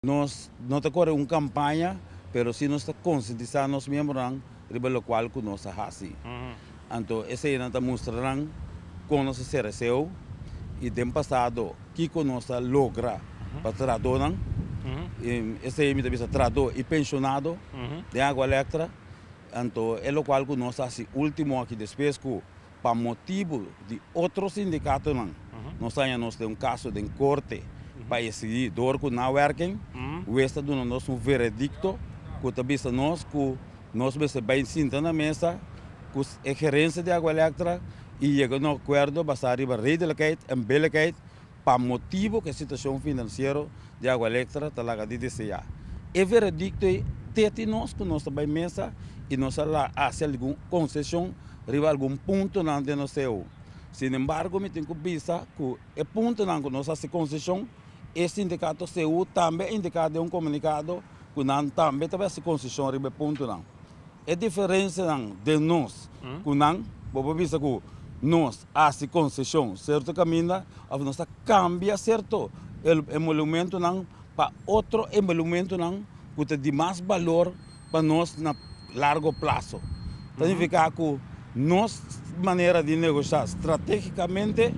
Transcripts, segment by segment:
Nos no ta kore un kampaña, pero si nos ta konsientisá nos miembronan riba lokual ku nos a hasi. Anto eseinan ta mustra nan kon nos a sera seu i den pasado kiko nos a logra pa trahadónan. Esei mi ta bisa trahadó i penshonado den Aqualectra. Anto e lokual ku nos a hasi último aki despues ku Pa motibu di otro sindikatonan nos haña nos den un kaso den korte pa e sigui dor ku nawerking. Wes ta duna nos un veredikto ku ta bisa nos ku nos mester bai sinta na mesa ku e gerensia di Aqualectra i yega na un akuerdo basá riba redelijkheid en billijkheid pa motibu ku e situashon finansiero di Aqualectra ta laga di deseá. E veredikto ei te tin nos ku nos ta bai mesa i nos a hasi algun konseshon riba algun puntonan den nos EU. Sinembargo mi tin ku bisa ku e puntonan ku nos hasi konseshon, e sindikato CU tambe a indiká den un komunikado ku nan tambe ta bai hasi konseshon riba e puntonan. E diferensianan den nos ku nan, bo por bisa ku nos hasi konseshon serto kaminda òf nos ta kambia serto emolumentonan pa otro emolumentonan ku ta di mas balor pa nos na largo plaso. Ta nifiká ku nos manera di negoshá stratégikamente,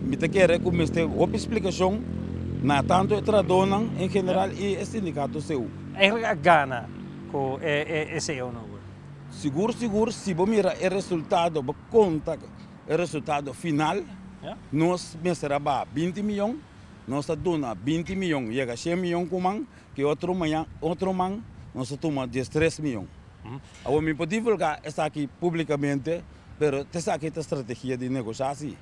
mi ta kere ku mester hopi splikashon na tantu e trahadónan en general i e sindikato CU. Eigenlijk a gana ku e CU nobo. Sigur sigur si bo mira e resultado, bo konta e resultado final, nos mester a baha 20 miyon, nos a duna 20 miyon yega 100 miyon ku man, Ki otro mañan, otro man, nos a tuma 13 miyon. Awor mi por divulga esaki publicamente, pero ta esaki ta strategia di negocia si.